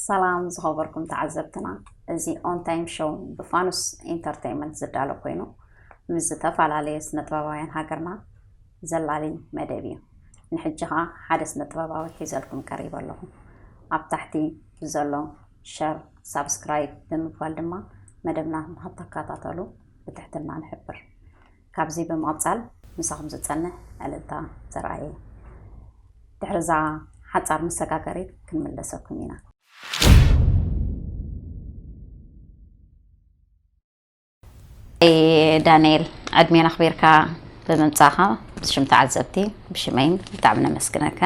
ሰላም ዝኸበርኩም ተዓዘብትና፣ እዚ ኦን ታይም ሾው ብፋኑስ ኢንተርቴይንመንት ዝዳሎ ኮይኑ ምስ ዝተፈላለየ ስነጥበባውያን ሃገርና ዘላሊ መደብ እዩ። ንሕጂ ኸኣ ሓደ ስነጥበባዊ ሒዘልኩም ቀሪበ ኣለኹ። ኣብ ታሕቲ ብዘሎ ሸር፣ ሳብስክራይብ ብምባል ድማ መደብና ንኽትከታተሉ ብትሕትና ንሕብር። ካብዚ ብምቕጻል ምሳኹም ዝጸንሕ ዕልልታ ዘርኣየ። ድሕሪ እዛ ሓጻር መሰጋገሪት ክንምለሰኩም ኢና። ዳንኤል፣ ዕድሜና ኣኽቢርካ ብምምጻኻ ብሽም ተዓዘብቲ ብሽመይን ብጣዕሚ ነመስግነካ።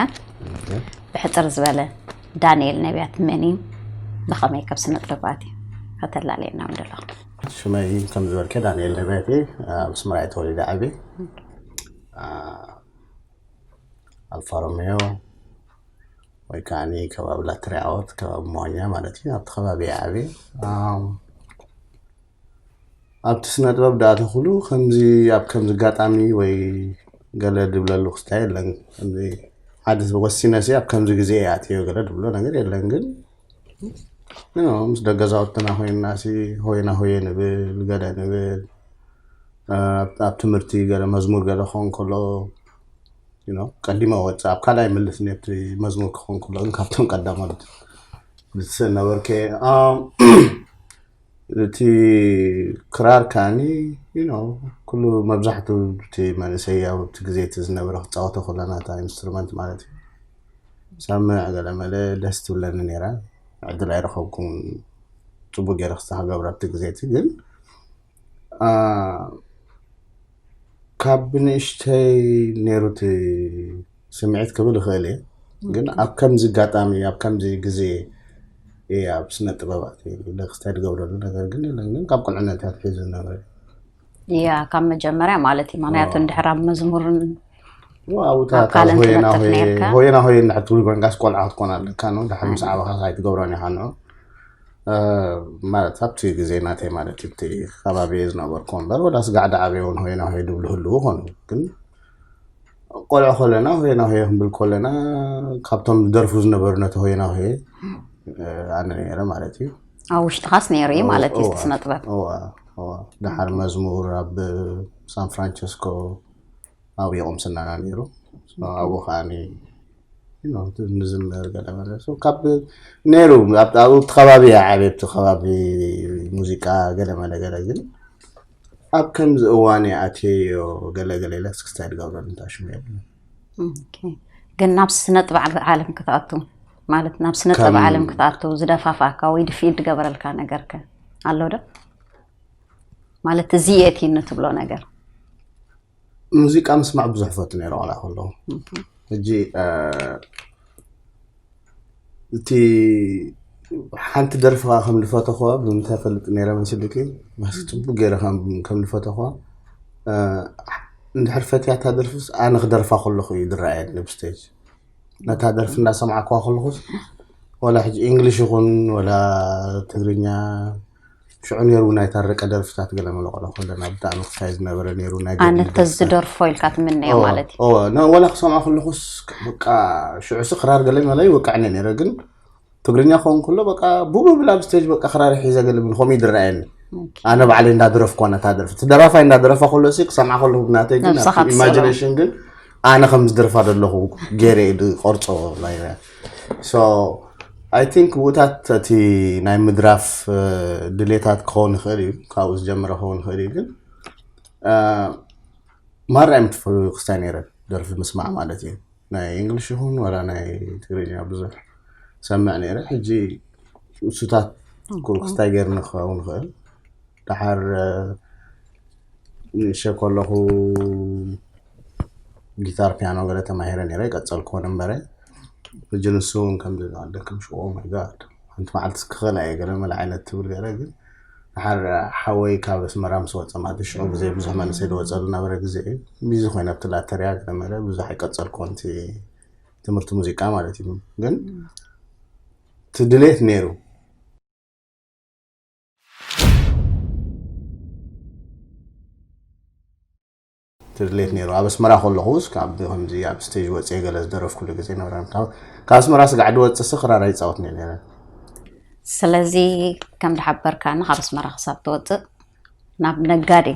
ብሕጽር ዝበለ ዳንኤል ነቢያት መን እዩ? ብኸመይ ካብ ስነ ጥበብ ኣትዩ? ከተላልየና እውን ደለኹ። ሽመይ ከም ዝበልከ ዳንኤል ነቢያት እየ። ኣብ ኣስመራ እየ ተወሊደ ዓብየ። ኣልፋ ሮሜዮ ወይ ከዓኒ ከባቢ ላትሪያዎት ከባቢ መዋኛ ማለት እዩ። ኣብቲ ከባቢ እየ ዓብየ። ኣብቲ ስነ ጥበብ ደኣ ተኽሉ ከምዚ ኣብ ከምዚ ኣጋጣሚ ወይ ገለ ድብለሉ ክስታይ የለን። ከምዚ ሓደ ወሲነሲ ኣብ ከምዚ ግዜ እየ ኣትዮ ገለ ድብሎ ነገር የለን። ግን ምስ ደገዛውትና ኮይንና ሲ ሆይና ሆየ ንብል ገለ ንብል። ኣብ ትምህርቲ ገለ መዝሙር ገለ ክኸውን ከሎ ቀዲመ ወፅእ ኣብ ካልኣይ ምልስ ነቲ መዝሙር ክኸውን ከሎ ግን ካብቶም ቀዳሞት ዝስእ ነበርኩ። እቲ ክራር ከዓኒ ኩሉ መብዛሕቱ እቲ መንእሰይ ኣብቲ ግዜ እቲ ዝነበረ ክፃወቶ ከለና እታ ኢንስትሩመንት ማለት እዩ ሰምዕ ገለ መለ ደስ ትብለኒ ነይራ። ዕድል ኣይረኸብኩም ፅቡቅ ገይረ ክስታ ክገብራ ኣብቲ ግዜ እቲ ግን ካብ ብንእሽተይ ነይሩ እቲ ስምዒት ክብል ይኽእል እየ። ግን ኣብ ከምዚ ኣጋጣሚ ኣብ ከምዚ ግዜ እየ ኣብ ስነ ጥበባት ደክስታይ ዝገብረሉ ነገር ግን የለን። ግን ካብ ቁልዕነት እያ ትሒዙ ዝነበረ። ያ ካብ መጀመርያ ማለት እዩ። ምክንያቱ እንድሕር ኣብ መዝሙርን ኣብታት ካልእን ትነጥፍ ነርካ? ሆየና ሆየ እንድሕር ትብል ኮይንካስ ቆልዓ ክትኮን ኣለካ ነው። ድሓር ምስ ዓበኻስ ኣይትገብሮን ኢኻ ነው። ማለት ኣብቲ ግዜ ናተይ ማለት እዩ እቲ ከባቢ ዝነበርኩ እምበር ወላ ስጋዕ ዳዓበ እውን ሆየና ሆየ ድብሉ ህልው ኾኑ ግን ቆልዑ ከለና ሆየና ሆየ ክንብል ከለና ካብቶም ዝደርፉ ዝነበሩ ነቲ ሆየና ሆየ ኣነ ነይረ ማለት እዩ። ኣብ ውሽጥኻስ ነይሩ እዩ ማለት እዩ እቲ ስነ ጥበብ። ድሓር መዝሙር ኣብ ሳን ፍራንቸስኮ ኣብኡ የቐምስናና ነይሩ። ኣብኡ ከዓ ንዝምር ገለ መለ ካብ ነይሩ ኣብቲ ከባቢ ዓብየ ኣብቲ ከባቢ ሙዚቃ ገለ መለ ገለ ግን ኣብ ከምዚ እዋን ኣትየዮ ገለ ገለ ኢለ ክስታይ ዝገብረሉ እንታይ ሽሙ የብሉን። ግን ናብ ስነ ጥበብ ዓለም ክትኣቱ ማለት ናብ ስነ ጥበብ ዓለም ክትኣቱ ዝደፋፋካ ወይ ድፊት ዝገበረልካ ነገርከ ኣሎ ዶ? ማለት እዚ የእቲኒ ትብሎ ነገር ሙዚቃ ምስማዕ ብዙሕ ፈቱ ነይረ ቆልዓ ከለኹ። ሕጂ እቲ ሓንቲ ደርፊ ከዓ ከም ዝፈተኹዋ ብምንታይ ፈልጥ ነይረ መሲልኪ? ማስ ፅቡቅ ገይረ ከም ከም ዝፈተኹዋ እንድሕር ፈትያ እታ ደርፍስ ኣነ ክደርፋ ከለኹ እዩ ዝረኣየኒ ብስቴጅ። ነታ ደርፊ እንዳሰማዕክዋ ከለኹስ ወላ ሕጂ ኢንግሊሽ ይኹን ወላ ትግርኛ ሽዑ ነይሩ እውን ኣይታረቀ ደርፍታት ገለ መለቆሎ ከለና ብጣዕሚ ክሳይ ዝነበረ ነይሩ ናይ ኣነ ገድሊ ደርፍታት። ተዝደርፎ ኢልካ ትምነዮ እወ፣ ማለት እዩ። እወ፣ ነ- ወላ ክሰምዖ ከለኹስ በቃ ሽዑ ሲ ክራር ገለ መለ ይወቅዕኒ ነይረ ግን ትግርኛ ክኸውን ከሎ በቃ ቡብብል ኣብ ስቴጅ በቃ ክራር ሒዘ ገለ ብል ከምኡ ይድረኣየኒ። ኣነ ባዕለይ እንዳደረፍኳ ነታ ደርፊ እቲ ደራፋይ እንዳደረፋ ከሎ ሲ ክሰምዓ ከለኹ ብናተይ ግን ነብስኻ ኣብቲ ትስእሎ። ኢማጂኔሽን ግን ኣነ ከም ዝደርፋ ዘለኹ ገይረ እየ ዝቆርጾ ናይረ so I think ብኡታት እቲ ናይ ምድራፍ ድሌታት ክኸውን ይኽእል እዩ ካብኡ ዝጀመረ ክኸውን ይኽእል እዩ ግን ማራ እዮም ትፈ ክስታይ ነይረ ደርፊ ምስማዕ ማለት እዩ ናይ እንግሊሽ ይኹን ዋላ ናይ ትግርኛ ብዙሕ ሰምዕ ነይረ ሕጂ እሱታት ኩል ክስታይ ገይርኒ ክኸውን ይኽእል ደሓር ንእሸ ከለኹ ጊታር ፒያኖ ገለ ተማሂረ ነይረ ይቀጸልክዎ ነበረ ሕጂ ንሱ እውን ከምዚ ዝቐደክም ሽዎ ማይጋድ ሓንቲ መዓልቲ ክኽእል እየ ገለ መለ ዓይነት ትብል ገለ ግን ድሓር ሓወይ ካብ ኣስመራ ምስ ወፀ ማለት ሽዑ ግዜ ብዙሕ መንእሰይ ዝወፀሉ ነበረ ግዜ እዩ ቢዚ ኮይነ ኣብቲ ላተርያ ገለ መለ ብዙሕ ኣይቀፀልክዎን እቲ ትምህርቲ ሙዚቃ ማለት እዩ ግን እቲ ድሌት ነይሩ ትድሌት ነይሩ ኣብ ኣስመራ ከለኹስ ካብ ከምዚ ኣብ ስቴጅ ወፅየ ገለ ዝደረፍኩሉ ግዜ ነበረ ካብ ኣስመራ ስጋዕ ድወፅእ ሲ ክራር ኣይፃወት ነይረ ስለዚ ከም ዝሓበርካኒ ካብ ኣስመራ ክሳብ ትወፅእ ናብ ነጋዴ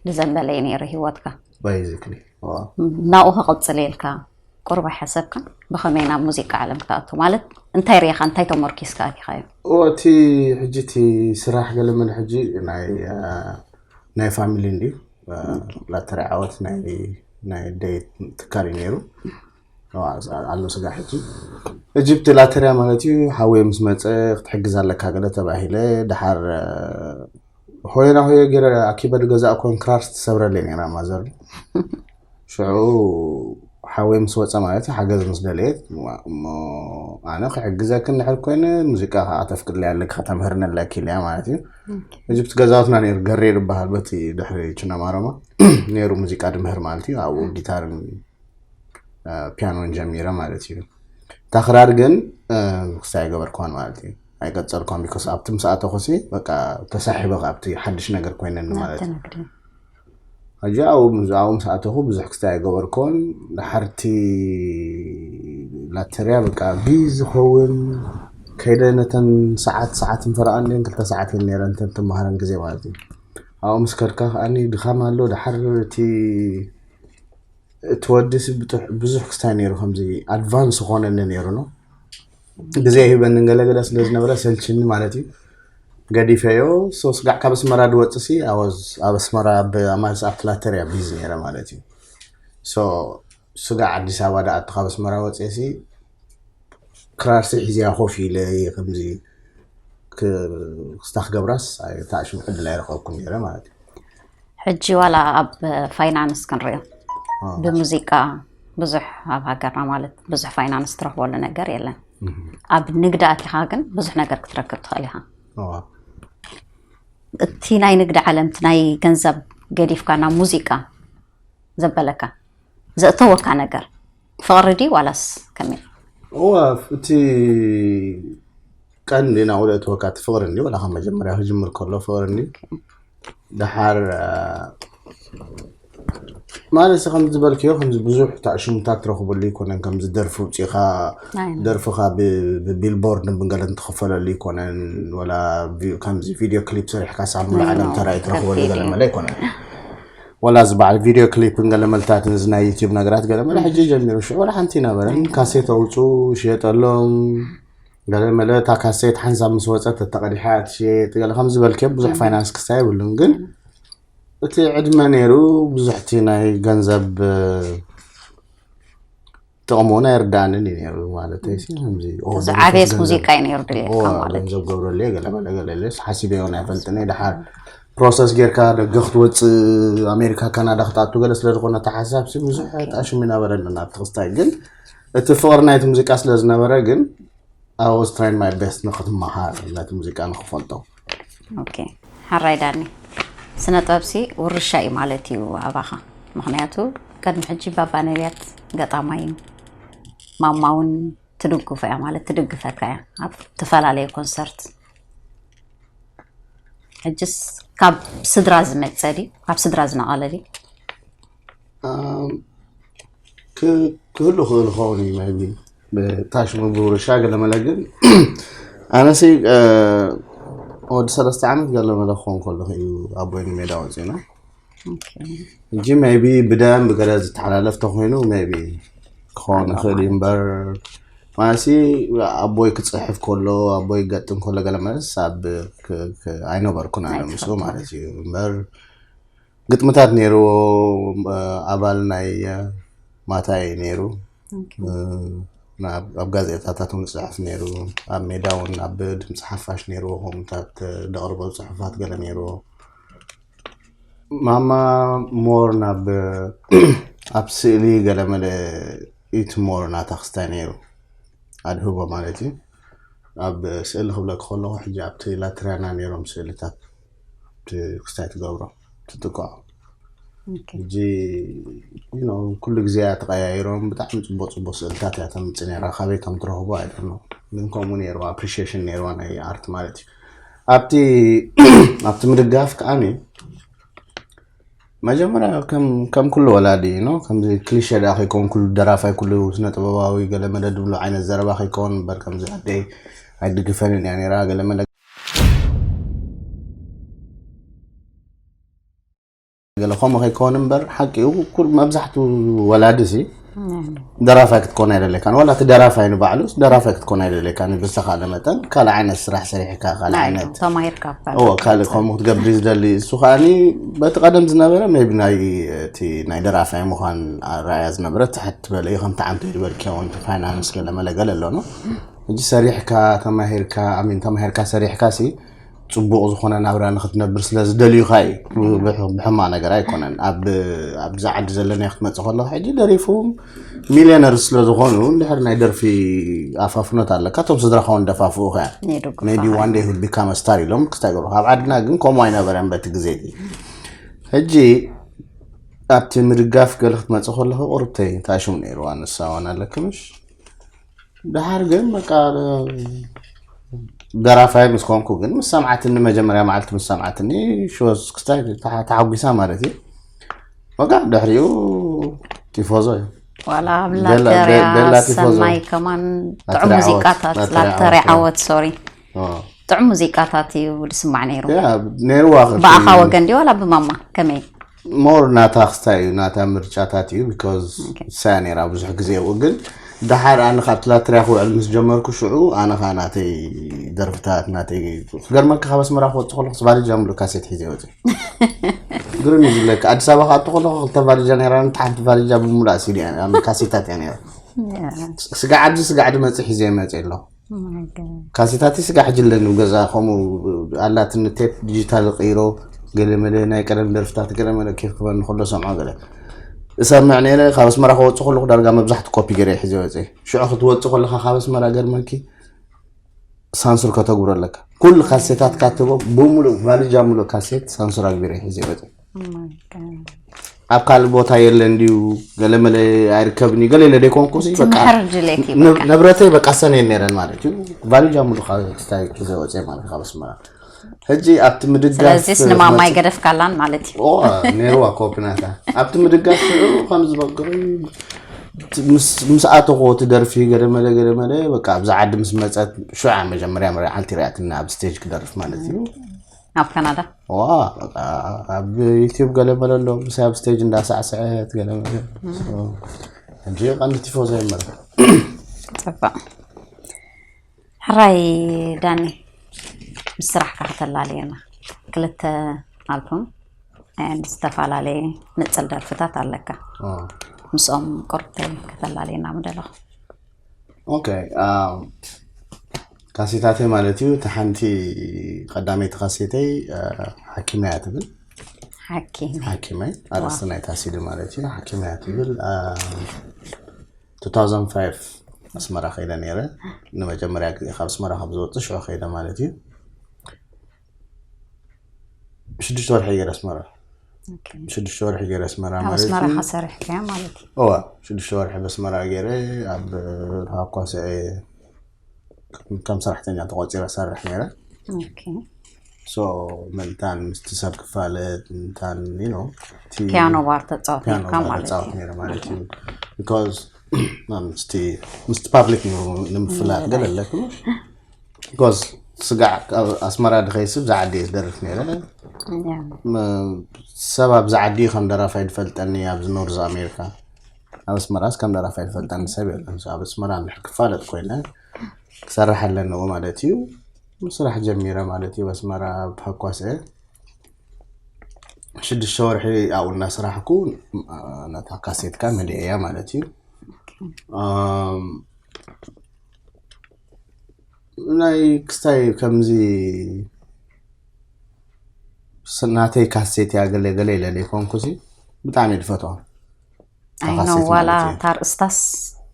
ዝዘንበለ እዩ ነይሩ ህይወትካ። Basically ናብኡ ክቕፅል ኢልካ ቁሩብ ኣይሓሰብካን? ብኸመይ ናብ ሙዚቃ ዓለም ክትኣቱ ማለት እንታይ ርኢኻ እንታይ ተመርኪስካ ኣቲኻዮ? እቲ ሕጂ እቲ ስራሕ ገለመለ ሕጂ ናይ ናይ ፋሚሊ እንዲ ላተሪ ዓወት ናይ ናይ ደይ ትካል እዩ ነይሩ ኣሎ ስጋ ሕጂ እጅብቲ ላተሪያ ማለት እዩ። ሓወይ ምስ መፀ ክትሕግዝ ኣለካ ገለ ተባሂለ ድሓር ሆየና ሆየ ገይረ ኣኪበ ዝገዛእኩወን ክራር ትሰብረለይ ነይራ ማዘር። ሽዑ ሓወይ ምስ ወፀ ማለት እዩ ሓገዝ ምስ ደለየት እሞ ኣነ ክሕግዘክን ድሕር ኮይነ ሙዚቃ ከዓ ተፍቅድለይ ኣለኪ ከተምህርኒ ኣለኪ ኢለያ ማለት እዩ። እጅብቲ ገዛውትና ነይሩ ገሬ ዝበሃል በቲ ድሕሪ ችናማረማ ነይሩ ሙዚቃ ድምህር ማለት እዩ። ኣብኡ ጊታርን ፒያኖን ጀሚረ ማለት እዩ። እታ ክራር ግን ክስታይ ኣይገበርክዋን ማለት እዩ። ኣይቀፀልኳን because ኣብቲ ምስ ኣተኹሲ በቃ ተሳሒበ ኣብቲ ሓድሽ ነገር ኮይነኒ ማለት እዩ። ሕጂ ኣብኡ ምስ ኣብኡ ምስ ኣተኹ ብዙሕ ክስታይ ኣይገበርክዎን። ድሓርቲ ላተርያ በቃ ቢ ዝኸውን ከይደ ነተን ሰዓት ሰዓት ንፈረቓ እንዲን ክልተ ሰዓት እየን ነይረን እተን ትመሃረን ግዜ ማለት እዩ። ኣብኡ ምስ ከድካ ከዓኒ ድኻም ኣሎ ድሓር እቲ እቲ ወዲ ብዙሕ ክስታይ ነይሩ ከምዚ ኣድቫንስ ዝኾነኒ ነይሩ ነው ግዜ ሂበንን ገለገለ ስለ ዝነበረ ሰልችኒ ማለት እዩ። ገዲፈዮ ሶ ስጋዕ ካብ ኣስመራ ድወፅእ ሲ ኣወዝ ኣብ ኣስመራ ብኣማልስ ኣብ ፕላተርያ ቢዝ ነይረ ማለት እዩ። ሶ ስጋዕ ኣዲስ ኣበባ ደኣ ካብ ኣስመራ ወፅእ ሲ ክራርሲ ሒዝያ ኮፍ ኢለ ከምዚ ክስታ ክገብራስ ታሽም ዕድል ኣይረኸብኩ ነይረ ማለት እዩ። ሕጂ ዋላ ኣብ ፋይናንስ ክንሪኦ ብሙዚቃ ብዙሕ ኣብ ሃገርና ማለት ብዙሕ ፋይናንስ ትረኽበሉ ነገር የለን። ኣብ ንግዲ ኣቲኻ ግን ብዙሕ ነገር ክትረክብ ትኽእል ኢኻ። እቲ ናይ ንግዲ ዓለም እቲ ናይ ገንዘብ ገዲፍካ ናብ ሙዚቃ ዘበለካ ዘእተወካ ነገር ፍቕሪ ድዩ ዋላስ ከመይ? እዋ እቲ ቀንዲ ናብኡ ዘእተወካ እቲ ፍቕሪ እንዲ ዋላ ካብ መጀመርያ ክጅምር ከሎ ፍቕሪ እንዲ ድሓር ማለት ከም ዝበልክዮ ከምዚ ብዙሕ ታሽሙታት ትረኽበሉ ይኮነን ከምዚ ደርፊ ውፅኢኻ ደርፍኻ ብቢልቦርድ ብገለ እንትኽፈለሉ ይኮነን ወላ ከምዚ ቪድዮ ክሊፕ ሰሪሕካ ሳብ ሙሉ ዓለም ተራይ ትረኽበሉ ገለ መለ ይኮነን። ወላ እዚ በዓል ቪድዮ ክሊፕን ገለ መልታትን እዚ ናይ ዩቲዩብ ነገራት ገለ መለ ሕጂ ጀሚሩ ሽዑ ወላ ሓንቲ ይነበረን ካሴት ኣውፁ ሽየጠሎም ገለ መለ እታ ካሴት ሓንሳብ ምስ ወፀት ተተቐዲሓ ትሽየጥ ገለ ከም ዝበልክዮ ብዙሕ ፋይናንስ ክስታይ የብሉን ግን እቲ ዕድመ ነይሩ ብዙሕቲ ናይ ገንዘብ ጥቕሙ ናይ ርዳእንን እዩ ነይሩ ማለት እዩ። ዓብየት ሙዚቃ እዩ ነይሩ ድሌትካ ማለት ገንዘብ ገብረሉ ገለ መለ ገለ ሓሲበዮ ናይ ፈልጥኒ ድሓር ፕሮሰስ ጌርካ ደገ ክትወፅእ ኣሜሪካ ካናዳ ክትኣቱ ገለ ስለ ዝኾነ ተሓሳብ ብዙሕ ጣሽም ይነበረኒ ናብቲ ክስታይ ግን እቲ ፍቕሪ ናይቲ ሙዚቃ ስለ ዝነበረ ግን I was trying my best ንክትመሃር ነቲ ሙዚቃ ንክፈልጦ። ኦኬ ሓራይ ዳኒ ስነ ጥበብሲ ውርሻ እዩ ማለት እዩ ኣባኻ። ምክንያቱ ቅድሚ ሕጂ ባባ ነቢያት ገጣማይ እዩ። ማማ እውን ትድግፎ እያ ማለት ትድግፈካ እያ ኣብ ተፈላለየ ኮንሰርት። ሕጅስ ካብ ስድራ ዝመፀ ድዩ? ካብ ስድራ ዝነቐለ ድዩ? ክህሉ ክእል ኸውን እዩ ቢ ብታሽሙ ብውርሻ ገለመለ ግን ኣነሲ ወዲ ሰለስተ ዓመት ገለመለ ክኸውን ከለኹ እዩ ኣቦይ ንሜዳ ወፂና እንጂ ቢ ብደም ብገለ ዝተሓላለፍ ተኮይኑ ቢ ክኸውን ይኽእል እዩ እምበር ማለሲ ኣቦይ ክፅሕፍ ከሎ ኣቦይ ገጥም ከሎ ገለመለስ ኣብ ኣይነበርኩን ኣነ ምስኡ ማለት እዩ እምበር ግጥምታት ነይርዎ ኣባል ናይ ማታይ ነይሩ ኣብ ጋዜጣታት እውን ዝፅሕፍ ነይሩ ኣብ ሜዳ እውን ኣብ ድምፂ ሓፋሽ ነይርዎ ከምታት ደቕርቦ ፅሑፋት ገለ ነይርዎ ማማ ሞር ናብ ኣብ ስእሊ ገለ መለ ኢት ሞር ናታ ክስታይ ነይሩ ኣድህቦ ማለት እዩ ኣብ ስእሊ ክብለ ክኸለኹ ሕጂ ኣብቲ ላትሪያና ነይሮም ስእልታት ክስታይ ትገብሮ ትጥቀዖ ሕጂ ኩሉ ግዜ ተቀያይሮም ብጣዕሚ ፅቡቅ ፅቡቅ ስእልታት እያ ተምፅእ ነራ ካበይ ከም ትረኽቦ ኣይደኖ ግን ከምኡ ነይሩ ኣፕሪሽሽን ነይርዋ ናይ ኣርት ማለት እዩ ኣብቲ ኣብቲ ምድጋፍ ከዓኒ መጀመርያ ከም ከም ኩሉ ወላዲ ነው። ከምዚ ክሊሸ ደኣ ከይከውን፣ ኩሉ ደራፋይ፣ ኩሉ ስነ ጥበባዊ ገለ መለ ድብሎ ዓይነት ዘረባ ከይከውን እምበር፣ ከምዚ ኣደይ ኣይድግፈንን እያ ነይራ። ገለ መለ ገለ ከምኡ ከይከውን እምበር፣ ሓቂኡ ኩል መብዛሕቱ ወላዲ ሲ ደራፋይ ክትኮን ኣይደለካን። ዋላ እቲ ደራፋይ ንባዕሉ ደራፋይ ክትኮን ኣይደለካን። ብዝተኻለ መጠን ካልእ ዓይነት ስራሕ ሰሪሕካ፣ ካልእ ናይ ዓይነት ተማሂርካ እወ፣ ካልእ ከምኡ ክትገብሪ ዝደሊ። እሱ ከዓኒ በቲ ቀደም ዝነበረ maybe ናይ እቲ ናይ ደራፋይ ምዃን ኣረኣያ ዝነበረ ትሕት ዝበለ እዩ። ከምቲ ዓንቶ ይበልኪ እውን ፋይናንስ ገለ መለ ገለ ኣሎ ነው። ሕጂ ሰሪሕካ ተማሂርካ፣ ኣሚን ተማሂርካ ሰሪሕካ ሲ ጽቡቕ ዝኾነ ናብራ ንክትነብር ስለ ዝደልዩኻ እዩ። ብሕ- ብሕማቕ ነገር ኣይኮነን። ኣብ ኣብዚ ዓዲ ዘለናዮ ክትመጽእ ከለኻ ሕጂ ደሪፉ ሚልዮነር ስለ ዝኾኑ እንድሕር ናይ ደርፊ ኣፋፍኖት ኣለካ፣ እቶም ስድራኻ እውን ደፋፍኡኻ እዮም። የድግፉ maybe one day he'll become a star ኢሎም ክስታይ ገሩ። ኣብ ዓድና ግን ከምኡ ኣይነበረን በቲ ግዜ እቲ። ሕጂ ኣብቲ ምድጋፍ ገለ ክትመጽእ ከለኹ ቁርብተይ ታሽም ነይርዋ ንሳ ዋን ኣለክምሽ። ደሓር ግን በቃ ደራፋይ ምስ ኮንኩ ግን ምስ ሰምዓትኒ፣ መጀመርያ መዓልቲ ምስ ሰምዓትኒ ሽወስ ክስታይ ተሓ- ተሓጒሳ ማለት እዩ። በቃ ድሕሪኡ ቲፎዞ እዩ። ዋላ ኣብ ቤላ- ላተሪያ ቤላ ቲፎዞ። ሰናይ ከማን ጥዑም ላተሪያ ሙዚቃታት ዓወት፣ ላተሪያ ላተሪያ ዓወት። ዓወት ሶሪ ኦ። ጥዑም ሙዚቃታት እዩ ዝስማዕ ነይሩ። ያ ነይርዋ ብኣኻ ወገን ድዩ ዋላ ብማማ ከመይ? ሞር ናታ ክስታይ እዩ፣ ናታ ምርጫታት እዩ። ቢካዝ ሳያ ነይራ ብዙሕ ግዜ ኣብኡ። ግን ደሓር ኣነ ካብ ትላትርያ ክውዕል ምስ ጀመርኩ ሽዑ ኣነ ኸዓ ናተይ ደርፍታት ናተይ ክገርመካ ካብ ኣስመራ ክወፅእ ከለኩ ቫሊጃ ሙሉእ ካሴት ሒዘ ወፅእ። ግርም እዩ ዝብለካ። ኣዲስ ኣበባ ክኣቱ ከለኩ ክልተ ቫሊጃ ነይራ፣ ሓንቲ ቫሊጃ ብምሉእ ሲዲ እያ፣ ካሴታት እያ ነይራ። ስጋዕ ኣብዚ ስጋዕ ድመፅእ ሒዘ መፅእ ኣለኹ። ካሴታቲ ስጋ ሕጂ ኣለኒ ኣብ ገዛ፣ ከምኡ ኣላትኒ ቴፕ ዲጂታል ቀይሮ፣ ገለ መለ ናይ ቀደም ደርፍታት ገለ መለ ኬፍ ክበኒ ከሎ ሰምዖ ገለ እሰምዕ ነይረ። ካብ ኣስመራ ከወፅእ ከለኩ ዳርጋ መብዛሕትኡ ኮፒ ገይረ ሒዘ ወፅእ። ሽዑ ክትወፅእ ከለካ ካብ ኣስመራ ገርመኪ ሳንሱር ከተግብሮ ኣለካ። ኩሉ ካሴታት ካትቦ ብምሉእ ቫሊጃ ሙሉእ ካሴት ሳንሱር ኣግቢረ ሒዘ ወፅእ። ኣብ ካልእ ቦታ የለን ድዩ ገለ መለ ኣይርከብን እዩ ገለ ኢለ ደይኮንኩ ሲ በቃ ትምሕር ድሌት እዩ ን- በቃ። ንብረተይ በቃ ሰነየን ነይረን ማለት እዩ። ቫሊጃ ሙሉ ክስታይ ሒዘ ወፅእ ማለት ካብ ኣስመራ። ሕጂ ኣብቲ ምድጋፍ ስለዚስ ንማማ ኣይገደፍካላን ማለት እዩ። ኦ፣ ነይርዋ ኮፒ ናታ ኣብቲ ምድጋፍ ሽዑ ከም ዝበቅሩ ምስ ኣተኮ እቲ ደርፊ ገለ መለ ገለ መለ በቃ ኣብዛ ዓዲ ምስ መፀት ሽዓ መጀመርያ መርዓልቲ ሪኣትና ኣብ ስቴጅ ክደርፍ ማለት እዩ። ኣብ ካናዳ ዋ በቃ ኣብ ዩቲዩብ ገለ መለ ኣሎ ምሳይ ኣብ ስቴጅ እንዳሳዕስዐት ገለ መለ ሕጂ ቀንዲ ቲፎ ዘይመረ ፅቡቅ ሕራይ ዳኒ ምስ ስራሕካ ከተላለየና ክልተ ኣልቡም ዝተፈላለየ ንፅል ደርፍታት ኣለካ ምስኦም ቁርብተይ ከተላለየና ምደለኹ ኦኬ ካሴታተይ ማለት እዩ። እቲ ሓንቲ ቀዳመይቲ ካሴተይ ሓኪመያ ትብል ሓኪም ሓኪመይ ኣርእስቲ ናይታ ሲዲ ማለት እዩ። ሓኪመያ ትብል two thousand five ኣስመራ ከይደ ነይረ። ንመጀመርያ ግዜ ካብ ኣስመራ ካብ ዝወፅእ ሽዑ ከይደ ማለት እዩ። ሽዱሽተ ወርሒ ገይረ ኣስመራ ሽዱሽተ ወርሒ ገይረ ኣስመራ ኣብ ማለት ኣስመራ እዩ። ካሰርሕ ከያ ማለት እዩ እዋ ሽዱሽተ ወርሒ በስመራ ገይረ ኣብ ሃኳሰ ከም ሰራሕተኛ ተቆፂረ ሰርሕ ነይረ። ኦኬ። So ምእንታን ምስቲ ሰብ ክፋለጥ ምእንታን you know እቲ ፒያኖ ባር ተፃወት ፒያኖ ነርካ ባር ማለት ተፃወት እዩ ነይረ ማለት እዩ። Because ምስቲ ምስቲ ፓብሊክ ንምፍላጥ ገለ ኣለኩም። Because ስጋዕ ኣብ ኣስመራ ድኸይስብ ዝዓዲ እየ ዝደርፍ ነይረ። ያ። ም- ሰብ ኣብዚ ዓዲ ከም ደራፋይ ዝፈልጠኒ ኣብዚ ኖርዝ ኣሜሪካ ኣብ ኣስመራስ ከም ደራፋይ ዝፈልጠኒ ሰብ የለን። So ኣብ ኣስመራ እንድሕር ክፋለጥ ኮይነ ክሰርሕ ኣለንኡ ማለት እዩ። ስራሕ ጀሚረ ማለት እዩ። ኣብ ኣስመራ ኣብ ሃኳሰ ሽዱሽተ ወርሒ ኣብኡ እናሰራሕኩ ነታ ካሴትካ መሊአያ ማለት እዩ። ኣም፣ ናይ ክስታይ ከምዚ ስ- ናተይ ካሴት እያ ገለ ገለ ኢለ ዘይኮንኩ ሲ ብጣዕሚ እየ ዝፈትዋ። ኣይኖ ካሴት ዋላ ማለት እዩ። ታርእስታስ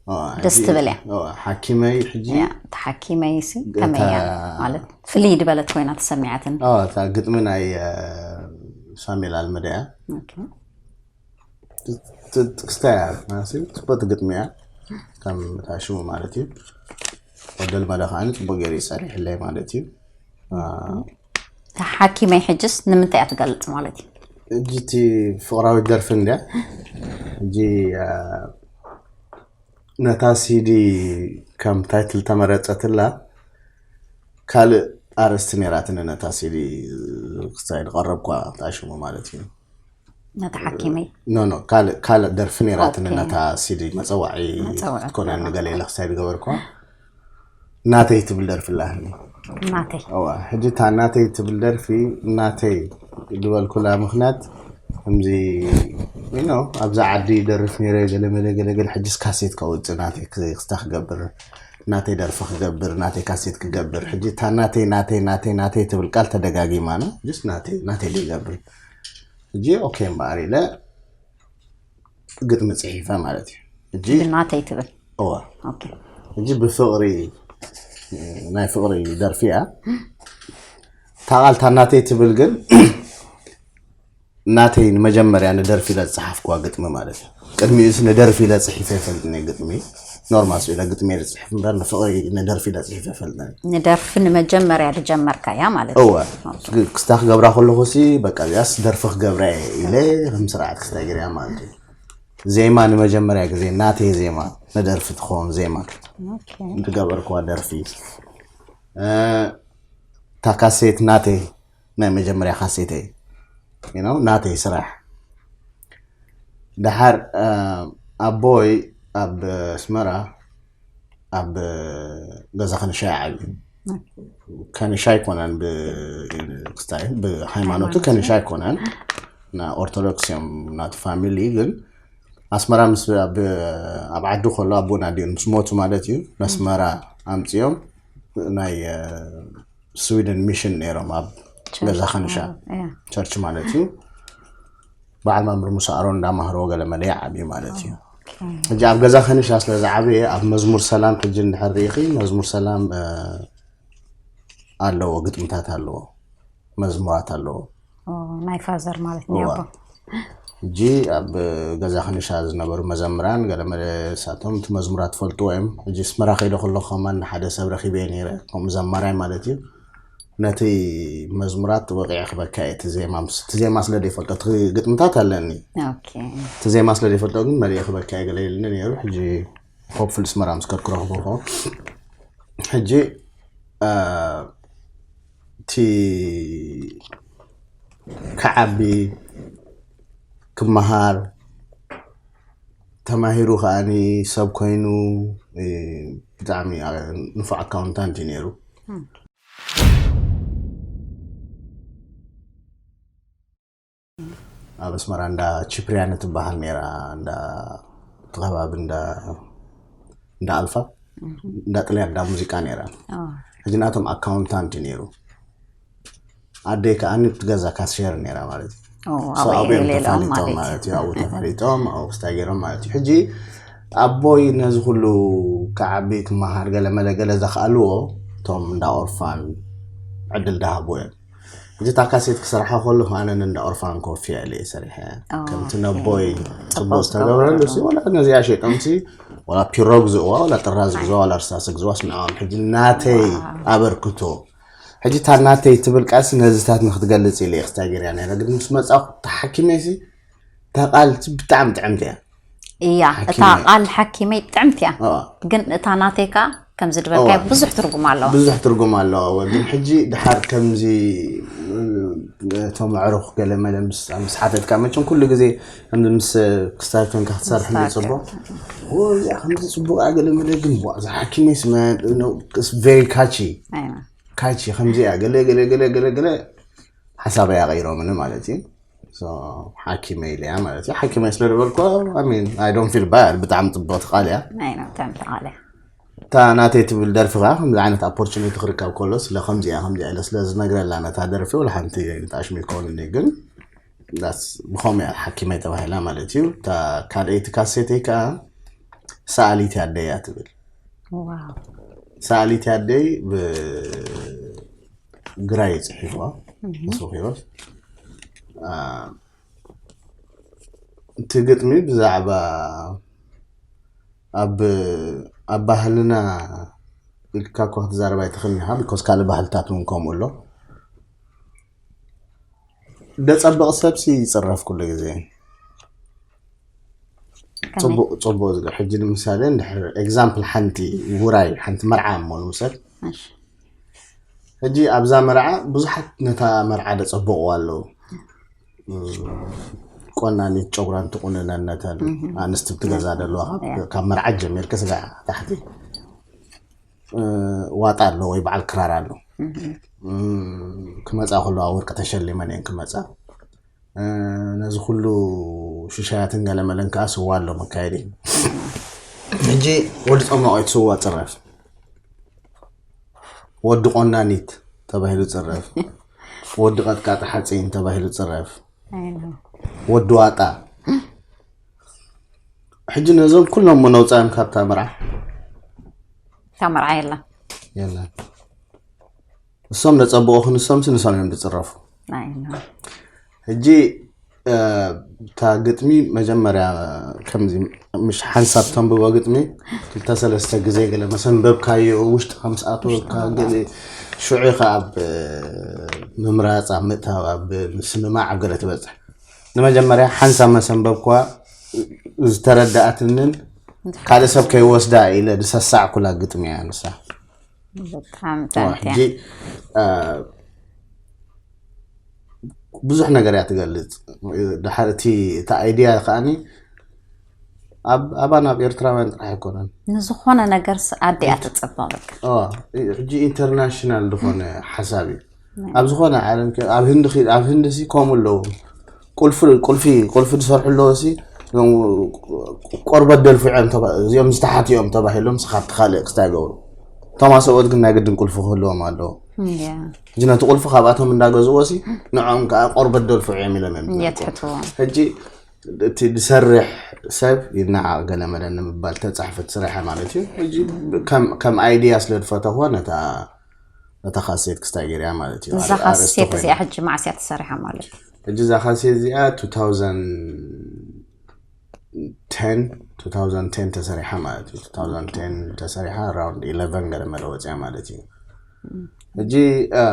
ኦ፣ ደስ ሕጂ- ትብል እያ ኦ፣ ሓኪመይ ሕጂ ያ፣ ተሓኪመይ ሲ ከመይ እያ እታ- ማለት ፍልይ ድበለት ኮይና ተሰሚዓትን ኦ፣ እታ ግጥሚ ናይ እ፣ ሳሙኤል ኣልመዳ እያ። ኦኬ። ት- ት- ክስታይ እያ ናሲ ጽቡቅ ግጥሚ እያ። ከም እታ ሽሙ ማለት እዩ። ወደል መለ ከዓኒ ጽቡቅ ገይሩ ይሰርሕለይ ማለት እዩ። አ፣ ተሓኪመይ ሕጅስ ንምንታይ እያ ትገልጽ ማለት እዩ? ሕጂ እቲ ፍቕራዊት ደርፊ እንድያ። ሕጂ ነታ ሲዲ ከም ታይትል ተመረጸትላ፣ ካልእ ኣርእስቲ ነይራትኒ ነታ ሲዲ ክሳይ ዝቐረብኳ ታሽሙ ማለት እዩ። ነታ ሓኪመይ ኖ ኖ ካልእ ካልእ ደርፊ ነይራትኒ ኦኬ። ነታ ሲዲ መጸዋዒ መጸዋዒ ክትኮነኒ ትገብራ። ገለ ኢለ ክሳይ ዝገበርኳ ናተይ ትብል ደርፊ ኣላትኒ። ናተይ እዋ ሕጂ እታ ናተይ ትብል ደርፊ ናተይ ዝበልኩላ ምክንያት ከምዚ you know ኣብዛ ዓዲ ደርፍ ነይረ ገለ መለ ገለ ገለ ሕጂስ ካሴት ከውፅእ ናተይ ክስታ ክገብር ናተይ ደርፊ ክገብር ናተይ ካሴት ክገብር ሕጂ እታ ናተይ ናተይ ናተይ ናተይ ትብል ቃል ተደጋጊማ ና ጅስ ናተይ ናተይ ይገብር ሕጂ ኦኬ እምበኣር ኢለ ግጥሚ ፅሒፈ ማለት እዩ ሕጂ ናተይ ትብል እዋ ኦኬ ሕጂ ብፍቕሪ ናይ ፍቕሪ ደርፊ እያ እታ ቃልታ ናተይ ትብል ግን ናተይ ንመጀመርያ ንደርፊ ኢለ ዝፀሓፍኩዋ ግጥሚ ማለት እዩ ቅድሚኡስ ንደርፊ ኢለ ፅሒፈ ይፈልጥኒ ግጥሚ ኖርማል ኢለ ግጥሚ ኢለ ዝፅሕፍ እምበር ንፍቕሪ ንደርፊ ኢለ ፅሒፈ ይፈልጥኒ ንደርፊ ንመጀመርያ ዝጀመርካ እያ ማለት እዩ እወ ክስታ ክገብራ ከለኹ ሲ በቃ ዚኣስ ደርፊ ክገብራ እየ ኢለ ከም ስርዓት ክስታ ገርያ ማለት እዩ ዜማ ንመጀመርያ ግዜ ናተይ ዜማ ንደርፊ ትኸውን ዜማ ኦኬ ዝገበርኩዋ ደርፊ እ፣ እታ ካሴት ናተይ ናይ መጀመርያ ካሴተይ you know ናተይ ስራሕ ድሓር እ፣ ኣቦይ ኣብ ኣስመራ ኣብ ገዛ ከንሻይ ዓብዩ ከንሻ ኣይኮነን ብክስታይ ብሃይማኖቱ ከንሻ ኣይኮነን ና ኦርቶዶክስ እዮም ናቲ ፋሚሊ ግን ኣስመራ ምስ ኣብ ኣብ ዓዲ ከሎ ኣቦና ዲኡ ምስ ሞቱ ማለት እዩ ንኣስመራ ኣምፅኦም ናይ ስዊድን ሚሽን ነይሮም ኣብ ገዛ ከንሻ እያ ቸርች ማለት እዩ በዓል መምህር ሙሳ ኣሮን እንዳማህርዎ ገለ መለ ይዓብዩ ማለት እዩ ሕጂ ኣብ ገዛ ከንሻ ስለ ዝዓበየ ኣብ መዝሙር ሰላም ሕጂ እንድሕር ርኢኺ መዝሙር ሰላም እ፣ ኣለዎ ግጥምታት ኣለዎ መዝሙራት ኣለዎ ኦ፣ ናይ ፋዘር ማለት ናይ እዋ። ኣቦ ሕጂ ኣብ ገዛ ከንሻ ዝነበሩ መዘምራን ገለ መለ ሳቶም እቲ መዝሙራት ትፈልጥዎ እዮም ሕጂ ኣስመራ ከይደ ከለኹ ከማን ንሓደ ሰብ ረኪበ ነይረ ከምኡ ዘማራይ ማለት እዩ ነቲ መዝሙራት ወቂዐ ክበካ እየ እቲ ዜማ ምስ- እቲ ዜማ ስለ ዘይፈልጦ እቲ ግጥምታት ኣለኒ ኦኬ እቲ ዜማ ስለ ዘይፈልጦ ግን መሊአ ክበካ እየ ገለ ኢልኒ ነይሩ ሕጂ ሆፕፉል ኣስመራ ምስ ከድኩ ረክቦ ከ ሕጂ እ፣ እቲ ክዓቢ ክመሃር ተማሂሩ ከዓኒ ሰብ ኮይኑ እ፣ ብጣዕሚ እ፣ ንፉዕ ኣካውንታንት እዩ ነይሩ ኣብ ኣስመራ እንዳ ቺፕሪያን ትበሃል ነይራ እንዳ እቲ ከባቢ እንዳ እንዳ ኣልፋ እንዳ ጥልያን እንዳ ሙዚቃ ነይራ ሕጂ ናቶም ኣካውንታንት እዩ ነይሩ ኣደይ ከዓ ንብቲ ገዛ ካስሸር ነይራ ማለት እዩ ኦ፣ So ኣብኡ ኣብኦም ሌላኦም ተፋሊጦም ማለት ማለት እዩ ኣብኡ ተፋሊጦም ኣብኡ ክስታይ ገይሮም ማለት እዩ ሕጂ ኣቦይ ነዚ ኩሉ ክዓቢ ክመሃር ገለ መለ ገለ ዘኽኣልዎ እቶም እንዳ ኦርፋን ዕድል ዳሃብዎ እዮም ሕጂ እታ ካሴት ክሰርሓ ከለኹ ኣነ እንዳ ኦርፋን ኮፍ ኢለ እየ ሰሪሐ ኦ፣ ከምቲ ኦኬ። ነቦይ ጽቡቅ ጽቡቅ ዝተገብረሉ ዝተገብረሉ። ሲ ወላ ነዚኣ ሸይጦምሲ ወላ ፒሮ ግዝእዋ ወላ ጥራዝ ግዝዋ ወላ እርሳስ ግዝዋ ስምዕዋም ሕጂ ናተይ ኣበርክቶ ሕጂ እታ ናተይ ትብል ቃልሲ ነዚታት ንክትገልጽ ኢለ እየ ክስታይ ገርያ ነይረ ግን ምስ መጻኹ ተሓኪመ ሲ እታ ቃል ብጣዕሚ ጥዕምቲ እያ እያ እታ ሓኪመይ። ቃል ሓኪመይ ጥዕምቲ እያ ኦ፣ ግን እታ ናተይ ከ ከምዚ ዝበልካዮ እዋ። ብዙሕ ትርጉም ኣለዋ ብዙሕ ትርጉም ኣለዋ እወ። ግን ሕጂ ድሓር ከምዚ እቶም ኣዕሩኽ ገለ መለ ምስ ምስ ሓተትካ መቸም ኩሉ ግዜ ከምዚ ምስ ክስታይ ኮንካ ክትሰርሕ ክስታይ ጽቡቕ እዚኣ ከምዚ ጽቡቕ እያ ገለ መለ ግን ዋ፣ እዛ ሓኪመይ ስመ ቨሪ ካቺ ኣይዋ። ካቺ ከምዚ እያ ገለ ገለ ገለ ገለ ገለ ሓሳበይ ኣቐይሮምኒ ማለት እዩ So፣ ሓኪመይ ኢለያ ማለት እዩ ሓኪመይ ስለ ዝበልኩ ሚን ኣይ ዶንት ፊል ባድ ብጣዕሚ ጽቡቕቲ ቃል እያ ናይ ነው ተምተቃለ እታ ናተይ ትብል ደርፊ ከዓ ከምዚ ዓይነት ኣፖርቹኒቲ ክርከብ ከሎ ስለ ከምዚኣ ከምዚኣ ኢለ ስለ ዝነግረላ ነታ ደርፊ ወላ ሓንቲ ጣሽሚ ይከውንኒ ግን ዳስ ብኸምኡ እያ ሓኪመይ ተባሂላ ማለት እዩ እታ ካልኣይቲ ካሴተይ ከዓ ሰኣሊት ኣደይ እያ ትብል ዋው ሰኣሊት ኣደይ ብግራይ ጽሒፍዋ ምስ ኪሮስ እቲ ግጥሚ ብዛዕባ ኣብ ኣብ ባህልና ኢልካ እኳ ክትዛረብ ኣይትኽእልን ኢኻ ቢኮዝ ካልእ ባህልታት እውን ከምኡ ኣሎ ደጸብቕ ሰብሲ ይጽረፍ ኩሉ ግዜ። ጽቡቕ ጽቡቕ ዝገ ሕጂ ንምሳሌ እንድሕር ኤግዛምፕል ሓንቲ ውራይ ሓንቲ መርዓ እሞ ንምሰል ሕጂ ኣብዛ መርዓ ብዙሓት ነታ መርዓ ደጸብቕዋ ኣለዉ። ቆናኒት ጨጉራን ትቑንነን ነተን ኣንስቲ ብትገዛ ደለዋ ካብ መርዓ ጀሚርክ ስጋ ታሕቲ ዋጣ ኣሎ ወይ በዓል ክራር ኣሎ። ክመፃ ከለዋ ወርቂ ተሸሊመን እየን ክመፃ። ነዚ ኩሉ ሽሻያትን ገለመለን ከዓ ስዋ ኣሎ መካየዲ። ሕጂ ወዲ ፀማቆይት ስዋ ፅረፍ፣ ወዲ ቆናኒት ተባሂሉ ፅረፍ፣ ወዲ ቀጥቃጢ ሓፂን ተባሂሉ ፅረፍ፣ ወዲ ዋጣ። ሕጂ ነዞም ኩሎም ነውፃዮም ካብታ መርዓ። እታ መርዓ የላ የለን። እሶም ነፀብቑ ክንሶምሲ ንሶም እዮም ዝፅረፉ። ሕጂ እታ ግጥሚ መጀመርያ ከምዚ ምሽ ሓንሳብ ተንብቦ ግጥሚ ክልተ ሰለስተ ግዜ ገለ መሰንበብካዮ ውሽጥካ ምስ ኣተወካ ገለ ሽዑ ኢኻ ኣብ ምምራፅ ኣብ ምእታው ኣብ ምስምማዕ ኣብ ገለ ትበፅሕ። ንመጀመርያ ሓንሳብ መሰንበብኳ ዝተረዳኣትንን ካልእ ሰብ ከይወስዳ ኢለ ዝሰሳዕኩላ ግጥሚ እያ ንሳ። ብጣዕሚ ጥዕምቲ እያ። ሕጂ ብዙሕ ነገር እያ ትገልፅ። ድሓር እቲ እቲ ኣይድያ ከዓኒ ኣብ ኣባና ኣብ ኤርትራውያን ጥራሕ ኣይኮነን። ንዝኾነ ነገር ኣዲኣ ትፅበቕ በቃ። ሕጂ ኢንተርናሽናል ዝኾነ ሓሳብ እዩ። ኣብ ዝኾነ ዓለም ኣብ ህንዲ ኣብ ህንዲ ሲ ከምኡ ኣለዉ። ቁልፊ ቁልፊ ቁልፊ ዝሰርሑ ኣለዉ ሲ ቆርበት ደልፍዖም እዚኦም ዝተሓትኦም ተባሂሎም ስኻብቲ ካልእ ክስታይ ገብሩ። እቶም ኣሰብኦት ግን ናይ ግድን ቁልፊ ክህልዎም ኣለዎ። ሕጂ ነቲ ቁልፊ ካብኣቶም እንዳገዝዎ ሲ ንዕኦም ከዓ ቆርበት ደልፍዑ እዮም ኢሎም እዮም ዝነግሩ። የትሕትዎም። ሕጂ እቲ ዝሰርሕ ሰብ ይነዓቕ ገለመለ ንምባል ተፃሕፈት ስራሐ ማለት እዩ። ሕጂ ከም- ከም ኣይድያ ስለ ዝፈተኹ ነታ ነታ ካሴት ክስታይ ገይርያ ማለት እዩ። እዛ ኣርእስቲ ካሴት ኮይና። እዚኣ ሕጂ መዓስ እያ ተሰሪሓ ማለት እዩ? ሕጂ እዛ ካሴት እዚኣ two thousand ten two thousand ten ተሰሪሓ ማለት እዩ። two thousand ten ተሰሪሓ around eleven ገለ መለ ወፅያ ማለት እዩ። ሕጂ እ፣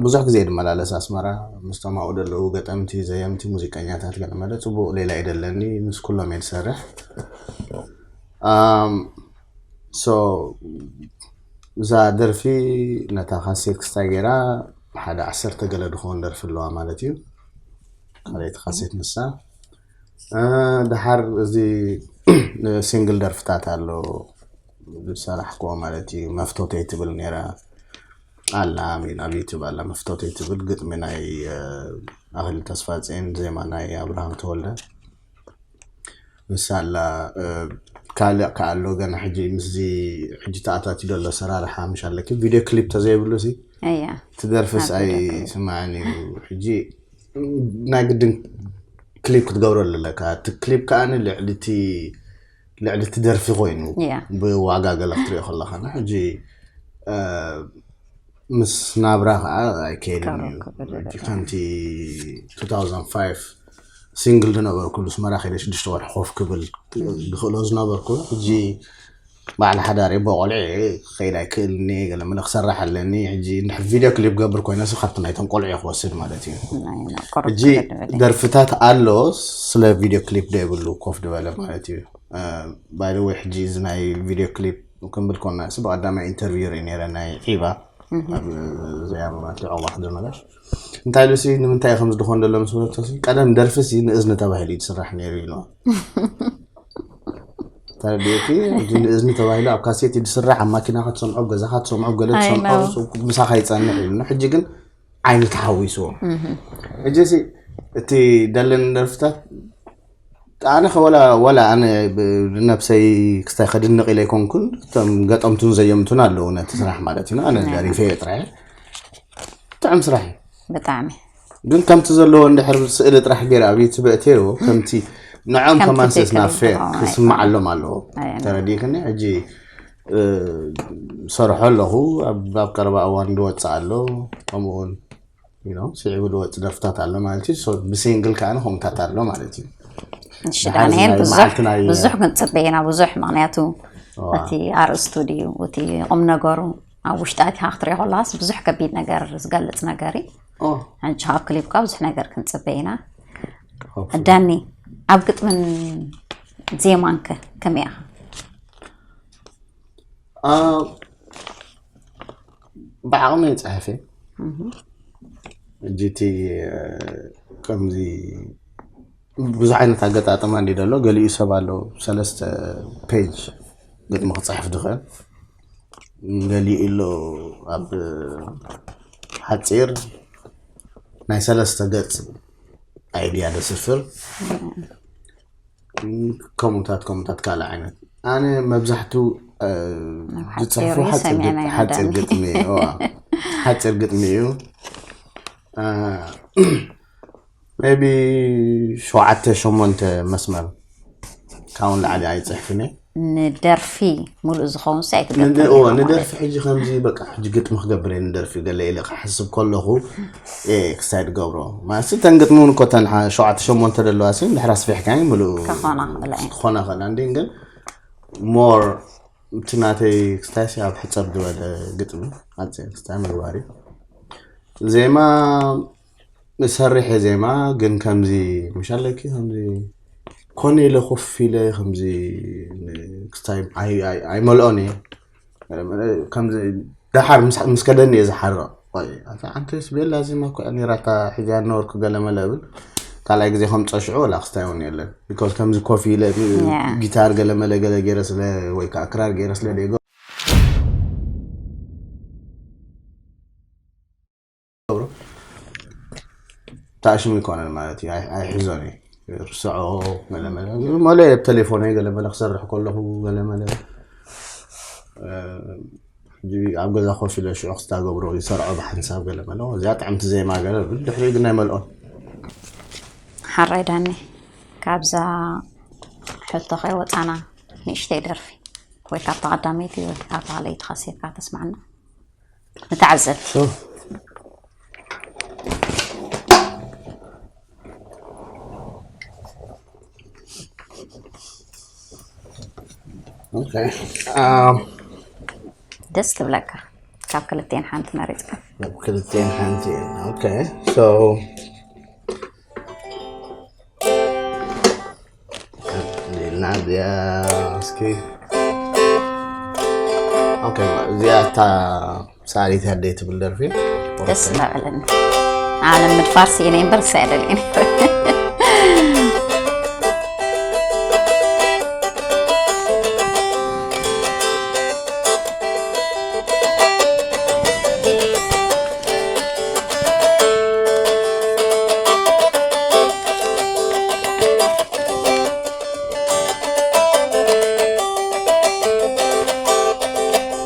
ብዙሕ ግዜ ድመላለስ ኣስመራ ምስቶም ኣብኡ ዘለዉ ገጠምቲ ዘየምቲ ሙዚቀኛታት ገለ መለ ፅቡቕ ሌላ እዩ ደለኒ ምስ ኩሎም እየ ዝሰርሕ። ኣም፣ so እዛ ደርፊ ነታ ካሴት ክስታይ ገይራ ሓደ ዓሰርተ ገለ ድኸውን ደርፊ ኣለዋ ማለት እዩ። ካልኣይቲ ካሴት ንሳ እ፣ ድሓር እዚ ሲንግል ደርፍታት ኣሎ ዝሰራሕክዎ ማለት እዩ። መፍቶተይ ትብል ነይራ ኣላ ሚን ኣብ ዩቱብ ኣላ መፍቶተይ ትብል ግጥሚ ናይ እ፣ ኣኽሊሉ ተስፋጽዮን ዜማ ናይ ኣብርሃም ተወልደ ንሳ ኣላ እ፣ ካልእ ከኣ ኣሎ ገና ሕጂ ምስዚ ሕጂ ተኣታትዩ ዘሎ ኣሰራርሓ ምሽ ኣለኪ ቪድዮ ክሊፕ ተዘይብሉ ሲ እያ ትደርፍስ ኣይስማዕን እዩ። ሕጂ ናይ ግድን ክሊፕ ክትገብረሉ ኣለካ። እቲ ክሊፕ ከዓ ልዕሊ እቲ ልዕሊ እቲ ደርፊ ኮይኑ እያ ብዋጋ ገለ ክትሪኦ ከለካ ና ሕጂ እ፣ ምስ ናብራ ከዓ ኣይከይድን እዩ። ከረክብ ሕጂ ከምቲ two thousand five ሲንግል ዝነበርኩ ኣስመራ ከይደ ሽዱሽተ ወርሒ ኮፍ ክብል ዝኽእሎ ዝነበርኩ ሕጂ በዓል ሓዳር እየ፣ ብቆልዑ እየ ክኸይድ ኣይክእልን እየ፣ ገለ መለ ክሰርሕ ኣለኒ። ሕጂ እንድሕር ቪድዮ ክሊፕ ገብር ኮይነ ሲ ካብቲ ናይቶም ቆልዑ እየ ክወስድ ማለት እዩ። ሕጂ ደርፍታት ኣሎ ስለ ቪድዮ ክሊፕ ዘይብሉ ኮፍ ዝበለ ማለት እዩ። ባይደወይ ሕጂ እዚ ናይ ቪድዮ ክሊፕ ክንብል ኮና ሲ ብቀዳማይ ኢንተርቪው ርኢ ነይረ ናይ ዒባ ኣብ ዘያመማት ሊዖባ ክደመለሽ እንታይ ኢሉ ሲ ንምንታይ ከም ዝድኾን ዘሎ ምስ በለቶ ሲ ቀደም ደርፊ ሲ ንእዝኒ ተባሂሉ እዩ ዝስራሕ ነይሩ ኢሉ። ተረዲእኪ? ሕጂ ንእዝኒ ተባሂሉ ኣብ ካሴት እዩ ዝስራሕ፣ ኣብ ማኪና ክትሰምዖ፣ ኣብ ገዛኻ ትሰምዖ፣ ኣብ ገለ I ትሰምዖ know። ሱ- ምሳኻ ይጸንሕ ኢሉ ሕጂ ግን ዓይኒ ተሓዊስዎ። ሕጂ ሲ እቲ ደለኒ ደርፍታት ኣነ ከ ወላ ወላ ኣነ ብ- ንነብሰይ ክስታይ ከድንቕ ኢለ ኣይኮንኩን፣ እቶም ገጠምቱን ዘየምቱን ኣለዉ ነቲ ስራሕ ማለት እዩ። ኣነ ደሪፈ እየ ጥራይ ጥዑም ስራሕ እዩ። ብጣዕሚ ግን ከምቲ ዘለዎ እንድሕር ስእሊ ጥራሕ ገይረ ኣብ ዩቱብ እተዮ ከምቲ ንዖም ከምቲ ከማን ሴስ ትክክል ናብ ፌር ዝኸውን ክስማዕ ኣሎም ኣለዎ። ኣይ፣ ኣይ። ተረዲእክኒ? ሕጂ እ፣ ሰርሖ ኣለኹ ኣብ ኣብ ቀረባ እዋን ዝወፅእ ኣሎ። ከምኡውን you know ስዒቡ ዝወፅእ ደርፍታት ኣሎ ማለት እዩ። So ብሲንግል ከዓ ከምኡታት ኣሎ ማለት እዩ። እሺ ድሓር ዳንኤል ናይ ብዙሕ መዓልቲ ናይ- ብዙሕ ክንፅበ ኢና ብዙሕ ምክንያቱ እዋ። እቲ ኣርእስቱ ድዩ እቲ ቁም ነገሩ ኣብ ውሽጢ ኣቲኻ ክትሪኦ ከለኻስ ብዙሕ ከቢድ ነገር ዝገልጽ ነገር እዩ። ኦ ሕጂ ካብ ክሊፕካ ብዙሕ ነገር ክንጽበ ኢና። hopefully። ዳኒ፣ ኣብ ግጥምን ዜማንከ ከመይ ኢኻ? አ፣ ብዓቕመይ ይፅሕፍ እየ። ሕጂ እቲ እ፣ ከምዚ ብዙሕ ዓይነት ኣገጣጥማ እንዲ ዘሎ ገሊኡ ሰብ ኣሎ ሰለስተ ፔጅ ግጥሚ ክፅሕፍ ዝኽእል፣ ገሊኡ ኣሎ ኣብ ሓፂር ናይ ሰለስተ ገፅ ኣይድያ ዘስፍር፣ ከምኡታት ከምኡታት ካልእ ዓይነት። ኣነ መብዛሕቱ እ፣ ሓፂር ዝፅሕፎ እዩ፣ ሓፂር ሰሚዕናዮ ግጥ- ሓፂር ዳኒ። ግጥሚ እዩ። እዋ፣ ሓፂር ግጥሚ እዩ። እ፣ maybe ሸውዓተ ሸሞንተ መስመር ካብኡ ንላዕሊ ኣይፅሕፍን እየ። ንደርፊ ሙሉእ ዝኸውን ሲ ኣይትገብር ንደ- እዎ፣ ንደርፊ ሕጂ ከምዚ በቃ ሕጂ ግጥሚ ክገብር እየ ንደርፊ ገለ ኢለ ክሓስብ ከለኹ እየ ክሳይ ዝገብሮ። ማለት እተን ግጥሚ እውን እኮ እተን ሓ- ሸውዓተ ሸሞንተ ዘለዋ ሲ ድሕራ ስፊሕካ ሙሉእ ከኾና ክብላ እየ። ክኾና ኸላ እንዲ ግን more እቲ ናተይ ክስታይ ሲ ኣብ ሕፅር ዝበለ ግጥሚ ሓፂር ክስታይ ምግባር እዩ። ዜማ እሰርሕ እየ ዜማ ግን ከምዚ ምሻለኪ ከምዚ ኮነ ኢለ ኮፍ ኢለ ከምዚ ክስታይ ኣይ- ኣይ- ኣይመልኦን እየ። ከምዚ ደሓር ምስ- ምስ ከደኒ እየ ዝሓርቕ። ቆይ፣ ኣታ ዓንተይስ ቤላ ዜማ እኮ እያ ነይራታ ሒዛ ነበርኩ ገለ መለ እብል። ካልኣይ ግዜ ከምፀ ሽዑ ወላ ክስታይ እውን የለን። Because ከምዚ ኮፍ ኢለ Yeah. ጊታር ገለ መለ ገለ ገይረ ስለ ወይ ከዓ ክራር ገይረ ስለ ዘይገብሮ ታሽሙ ይኮነን ማለት እዩ። ኣይ- ኣይሕዞን እዩ ርስዖ ገለ መለ መለ ኣብ ቴሌፎነይ ገለ መለ ክሰርሕ ከለኹ ገለ መለ እ፣ ሕጂ ኣብ ገዛ ኮፍ ኢለ ሽዑ ክስታ ገብሮ ይሰርዖ ብሓንሳብ ገለ መለ እዚኣ ጥዕምቲ ዜማ ገለ ብል ድሕሪ ግን ኣይመልኦን። ሓራይ ዳኒ፣ ካብዛ ሕቶ ከይወፃና ንእሽተይ ደርፊ ወይ ካብታ ቀዳመይቲ ወይ ካብታ ካልኣይቲ ካሴትካ ተስማዕና ንተዓዘብ። So፣ okay. Um, ደስ ትብለካ ካብ ክልቴን ሓንቲ መሪፅካ። ክልቴን ሓንቲ እየን። Okay. So፣ ልና እዚኣ እስኪ። Okay፣ እዚኣ እታ ሳሪት ያደይ ትብል ደርፊ። ደስ እናበለኒ። ዓለም ምድፋር ስኢነ እምበር ሳይደልኒ።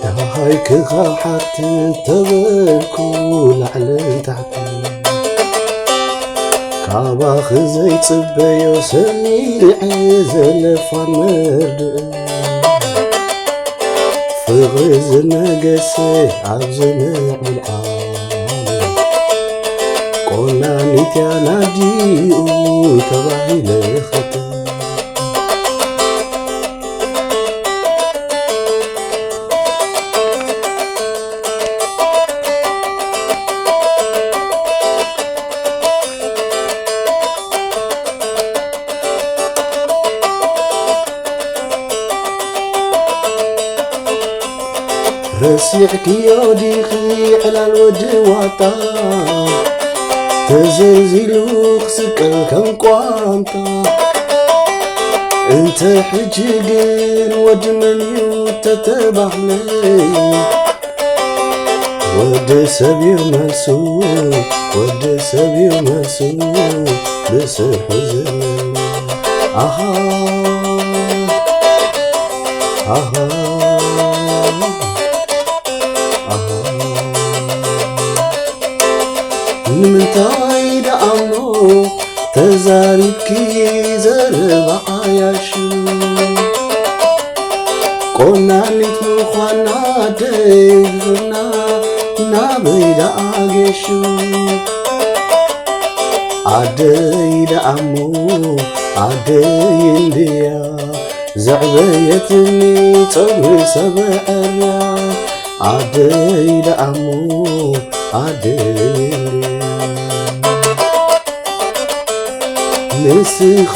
ደሃይ ክኻሓት ተበልኩ ላዕልን ታሕትን ካባኺ ዘይጽበዮ ሰሚዐ ዘለፋን መርድእ ፍቕሪ ዝነገሰ ኣብዚ ምዕቡል ዓለም ቆናኒት እያ ናዲኡ ተባሂለ ኸተ ረሲዕክዮ ዲኺ ዕላል ወዲ ዋጣ ተዘልዚሉ ክስቀል ከም ቋንጣ እንተ ሕጂ ግን ወዲ መን እዩ ተተባህለ ወዲ ሰብ እዩ መልሱ ወዲ ሰብ እዩ መልሱ ብስርሑ ዝመልስ ኣሃ ኣሃ ኣሃ ንምንታይ ደኣ እሞ ተዛሪብኪ ዘረባ ዓያሹ ቆናኒት ምዃና ደይብና ናበይ ደኣ ጌሹ ኣደይ ደኣ እሞ ኣደይ እንድያ ዘዕበየትኒ ጸጉሪ ሰብ ዕርያ ኣደይ ደኣሞ ኣደይ ንስኺ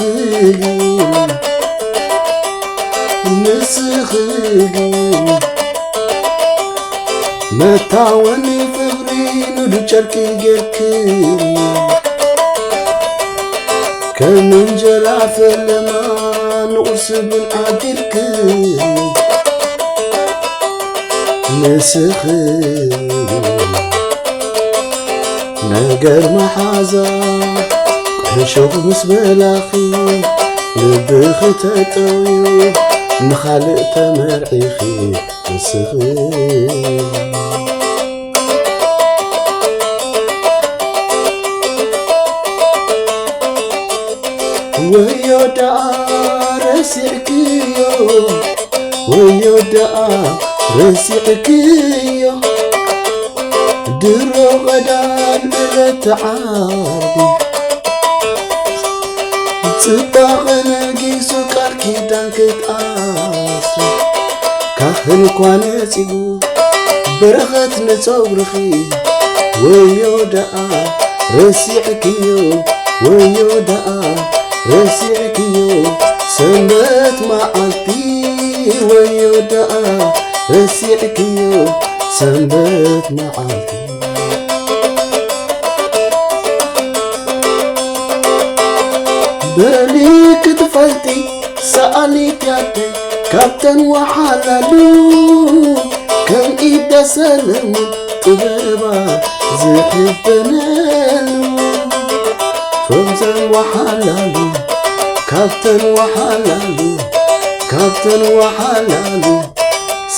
ንስኺ መታወኒ ፍቕሪ ንዱ ጨርቂ ጌርክኒ ከም እንጀራ ፈለማ ንቑርሲ ቡን ኣቢልክኒ ንስኺ ነገር መሓዛ ሕሹኽ ምስ በላኺ ልብኺ ተጠውዩ ንኻልእ ተመርዒኺ ንስኺ ወዮ ደኣ ረሲዕክዮ ወዮ ደኣ ረሲዕክዮ ድሮ ቐዳም ዕለተ ዓርቢ ጽባቐ ነጊሱ ቃል ኪዳን ክትኣስሪ ካህን እኳ ነጺጉ በረኸት ንጸጉርኺ ወዮ ደኣ ረሲዕክዮ ወዮ ደኣ ረሲዕክዮ ሰንበት መዓልቲ ወዮ ደኣ ረሲዕክዮ ሰንበት መዓልቲ በሊ ክትፈልጢ ሰኣሊት ያተይ ካብተን ወሓላሉ ከም ኢደ ሰለሙን ጥበባ ዝሕበነሉ ከምዘን ወሓላሉ ካብተን ወሓላሉ ካብተን ወሓላሉ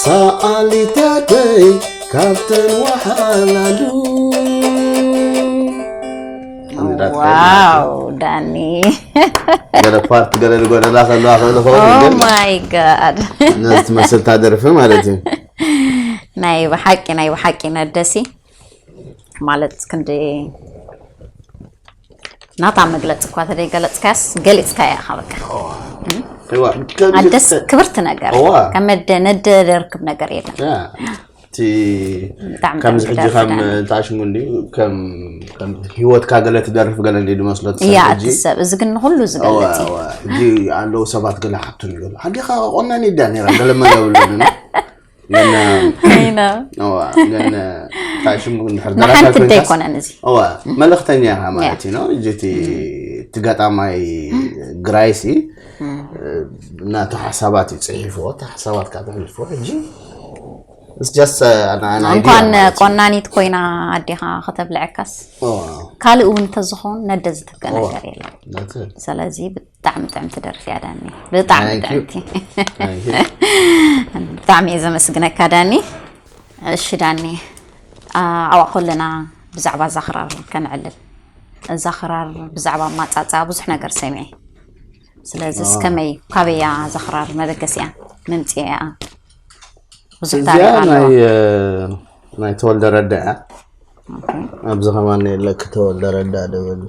ሰኣሊት ያተይ ካብተን ወሓላሉ ዋው ዳኒ ገለ ፓርት ገለ ዝጎደላ ከለዋ ክእል ኸውን ግን ማይ ጋድ ነዚ ትመስል ታደርፊ ማለት እዩ ናይ ብሓቂ ናይ ብሓቂ ነደሲ ማለት ክንዲ ናታ መግለፂ እኳ ተደይገለፅካያስ ገሊፅካያ ኢኻ በቃ እዋ ኣደስ ክብርቲ ነገር እዋ። ከመደ ነደ ደርክብ ነገር የለን እቲ ከምዚ ሕጂ ከም ታሽሙ እንዲ ከም ከም ህይወትካ ገለ ትደርፍ ገለ እንዲ ዝመስሎ እያ ትሰብ ሕጂ እቲ ሰብ እዚ ግን ንኩሉ ዝገልፅ እዩ ሕጂ ኣለዉ ሰባት ገለ ሓቱን ይገሉ ሓዲኻ ቆናኒ ዳ ነራ ገለ መለብለኒ ኣይና ግን ታሽሙ እንድሕር ንሓንቲ ደይኮነን እዚ እዋ መልእኽተኛ ኢኻ ማለት እዩ ነው። እጅ እቲ እቲ ገጣማይ ግራይሲ ናቱ ሓሳባት እዩ ፅሒፍዎ። እቲ ሓሳባት ካብ ተሕልፍዎ ሕጂ it's just an- an idea እንኳን ማለት እዩ። ቆናኒት ኮይና ኣዴኻ ከተብልዐካስ እዋ፣ ካልእ እውን እንተዝኸውን ነደ ዝትከ እዋ፣ ነገር የለን። that's it። ስለዚ ብጣዕሚ ጥዕምቲ ደርፊ እያ ዳኒ፣ ብጣዕሚ Thank you። ጥዕምቲ። Thank you። ብጣዕሚ እየ ዘመስግነካ ዳኒ። እሺ ዳኒ፣ አ- ኣብኣ ከለና ብዛዕባ ዛኽራር ከነዕልል፣ ዛኽራር ብዛዕባ ማፃፃ ብዙሕ ነገር ሰሚዐ። ስለዚ ዋው። እስከመይ ካበያ ዛኽራር መበገሲያ ምምፅያ ብዙሕ እዚኣ ታሪክ ኣለዋ። ናይ እ፣ ናይ ተወልደ ረዳ እያ። ኣብዚ ከማን የለክ ተወልደ ረዳ ድብል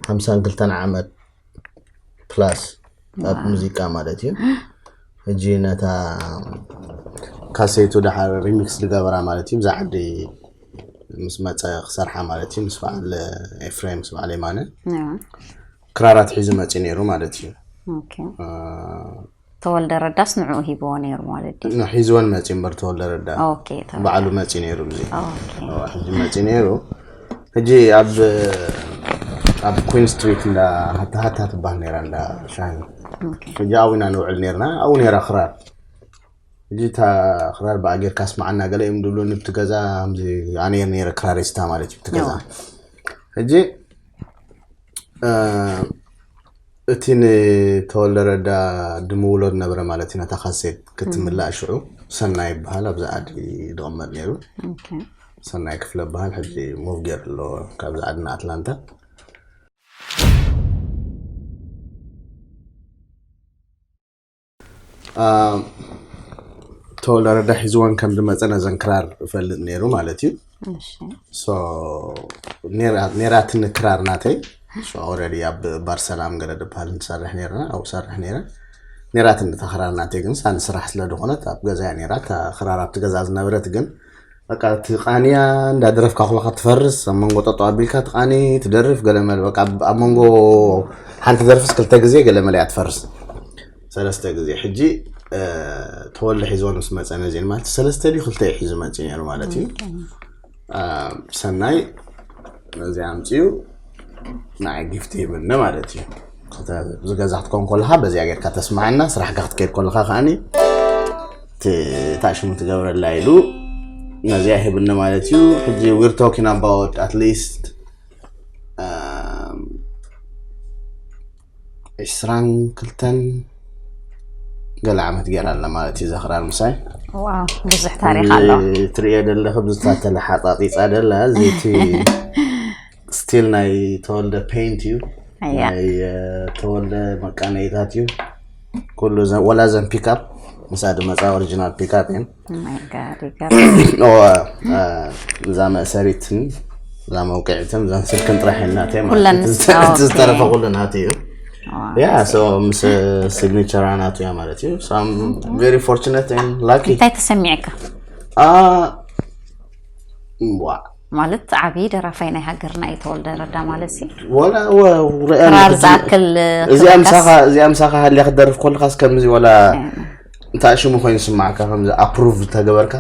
ሓምሳን ክልተን ዓመት ፕላስ ኣብ ሙዚቃ ማለት እዩ። ሕጂ ነታ ካሴቱ ደሓር ሪሚክስ ዝገበራ ማለት እዩ። ብዛ ዓዲ ምስ መፀ ክሰርሓ ማለት እዩ። ምስ በዓል ኤፍሬም ምስ በዓል የማነ እዋ፣ ክራራት ሒዙ መፂ ነይሩ ማለት እዩ። ኦኬ። ተወልደ ረዳስ ንዕኡ ሂብዎ ነይሩ ማለት ድዩ? ሒዝወን መፂ እምበር ተወልደ ረዳ ኦኬ፣ ተወልደ። ባዕሉ መፂ ነይሩ እዚ ኦኬ። ሕጂ መፂ ነይሩ። ሕጂ ኣብ ኣብ ኩን ስትሪት እንዳ ሃታሃታ ትበሃል ነይራ እንዳ ሻሂ። ኦኬ። ሕጂ ኣብኡ ኢና ንውዕል ነርና። ኣብኡ ነይራ ክራር። ሕጂ እታ ክራር ብኣጌርካ ስማዓና ገለ እዮም ድብሉኒ ብቲ ገዛ። ከምዚ ኣነ እየ ነይረ ክራሪስታ ማለት እዩ ብቲ ገዛ። ሕጂ እ፣ እቲ ንተወልደ ረዳ ድምውሎ ዝነበረ ማለት እዩ ነታ ካሴት ክትምላእ ሽዑ ሰናይ ይበሃል ኣብዚ ዓዲ ዝቕመጥ ነይሩ። ኦኬ። ሰናይ ክፍለ በሃል ሕጂ ሙቭ ገይሩ ኣሎ ካብዚ ዓድና ኣትላንታ። አ፣ ተወልደ ረዳ ሒዝወን ከም ዝመፀ ነዘን ክራር እፈልጥ ነይሩ ማለት እዩ። እሺ። So ኔራ- ኔራትኒ ክራር ናተይ። So already ኣብ ባር ሰላም ገለ ዝበሃል ንሰርሕ ነርና ኣብኡ ሰርሕ ነረ። ነይራትኒ እታ ክራር ናተይ፣ ግን ሳኒ ስራሕ ስለ ዝኾነት ኣብ ገዛ እያ ነይራ። እታ ክራር ኣብቲ ገዛ ዝነበረት ግን በቃ ትቃንያ እንዳደረፍካ ኩለካ ትፈርስ፣ ኣብ መንጎ ጠጠው ኣቢልካ ትቃኒ፣ ትደርፍ፣ ገለመለ በቃ ኣብ ኣብ መንጎ ሓንቲ ደርፍስ ክልተ ግዜ ገለመለ እያ ትፈርስ። ሰለስተ ግዜ። ሕጂ ተወልደ ሒዝወን ምስ መፀ ነዚን ማለት ሰለስተ ድዩ ክልተ ሒዙ መፂ ነይሩ ማለት እዩ። ሰናይ ነዚ ኣምፅኡ ንዓይ ጊፍት ሂብኒ ማለት እዩ። ዝገዛ ክትከውን ከለካ በዚኣ ጌርካ ተስማዓና፣ ስራሕካ ክትከይድ ከለካ ከዓኒ ታሽሙ ትገብረላ ኢሉ ነዚኣ ሂብኒ ማለት እዩ። ሕጂ we're talking about at least ዕስራን ክልተን ገለ ዓመት ገይራ ኣላ ማለት እዩ። ዘኽራር ምሳይ ዋው ብዙሕ ታሪክ ኣሎ። ትሪኦ ደለኺ ብዝታተለ ሓፃፂፃ ደላ እዚ እቲ ስቲል ናይ ተወልደ ፔንት እዩ። ናይ ተወልደ መቃነይታት እዩ። ኩሉ ወላ ዘን ፒካፕ ምሳ ድመፃ ኦሪጂናል ፒካፕ እየን። እዛ መእሰሪትን እዛ መውቅዒትን እዛን ስልክን ጥራሕ ናተይ ማለት ዝተረፈ ኩሉ ናት እዩ። ያ ምስ ሲግኒቸራ ናቱ እያ ማለት እዩ። ቨሪ ፎርቹነት ላኪ። እንታይ ተሰሚዕካ? ዋ ማለት ዓብዪ ደራፋይ ናይ ሃገርና እዩ ተወልደ ረዳ ማለት ሲ ወላ ክራር ዝኣክል እዚኣ ምሳኻ ሃልያ ክትደርፍ ከለኻስ ከምዚ ወላ እንታይ ሽሙ ኮይኑ ስማዕካ ከምዚ ኣፕሩቭ ተገበርካ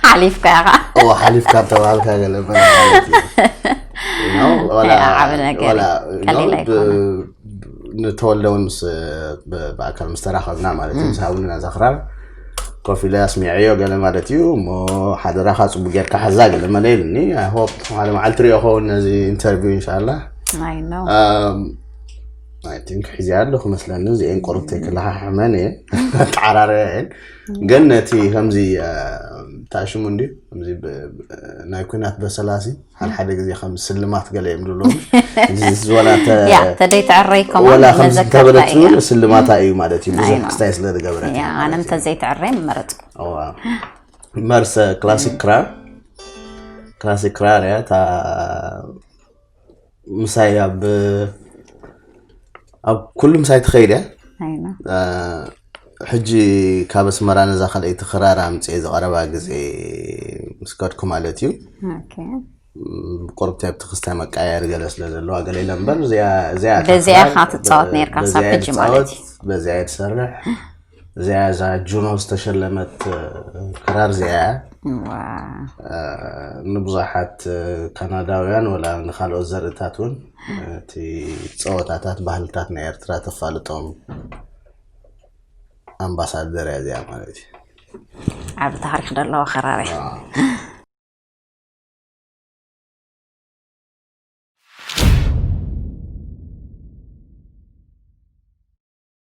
ሓሊፍካ ኢኻ እዋ ሓሊፍካ ተባሃልካ ገለ ዓብ ነገር ቀሊል ኣይኮነ ንተወልደ እውን ምስ ብኣካል ምስ ተራኸብና ማለት እዩ ምስ ሃብና ዘኽራር ኮፍ ኢለ ኣስሚዐዮ ገለ ማለት እዩ እሞ ሓደራኻ ፅቡቅ ጌርካ ሓዛ ገለ መለ ኢልኒ ሆፕ ሓደ መዓልቲ ሪኦ ኸውን ነዚ ኢንተርቪው እንሻላ I know I think ሒዚኣ ኣለኹ መስለኒ እዚአን ቆርብተይ ክልሓሕመን እየ ተዓራረያ እየን ግን ነቲ ከምዚ ታሽሙ እንዲ ከምዚ ናይ ኩናት በሰላሲ ሓደ ሓደ ግዜ ከም ስልማት ገለ እዮም ዝብሉ ዝበላ ያ ተደይ ትዕረይ ከማን ወላ ከም መዘከርታ ዝተበለት እያ ስልማታ እዩ ማለት እዩ ብዙሕ ኣይኖ። ክስታይ ስለ ዝገበረት ያ ኣነ እንተዘይትዕረይ ምመረፅኩ እምበርስ ክላሲክ ክራር ክላሲክ ክራር እያ እታ ምሳይ ኣብ ኣብ ኩሉ ምሳይ ትኸይድ እያ ኣይኖ ሕጂ ካብ ኣስመራ ነዛ ካልኣይቲ ክራር ኣምፅኤ ዝቐረባ ግዜ ምስ ከድኩ ማለት እዩ ኦኬ ቁርብቲ ኣብቲ ክስታይ መቃየሪ ገለ ስለ ዘለዋ ገለ ኢለ እምበር እዚኣ እዚኣ እታ በዚኣ ክራር ኢኻ ትፃወት ነይርካ ክሳብ በዚኣ ሕጂ ማለት ትፃወት በዚኣ ትሰርሕ እዚኣ እዛ ጁኖ ዝተሸለመት ክራር እዚኣ እያ ዋ ንብዙሓት ካናዳውያን ወላ ንካልኦት ዘርእታት እውን እቲ ፀወታታት ባህልታት ናይ ኤርትራ ተፋልጦም ኣምባሳደር እያ እዚኣ ማለት እዩ ዓብ ታሪክ ዘለዎ ክራር እያ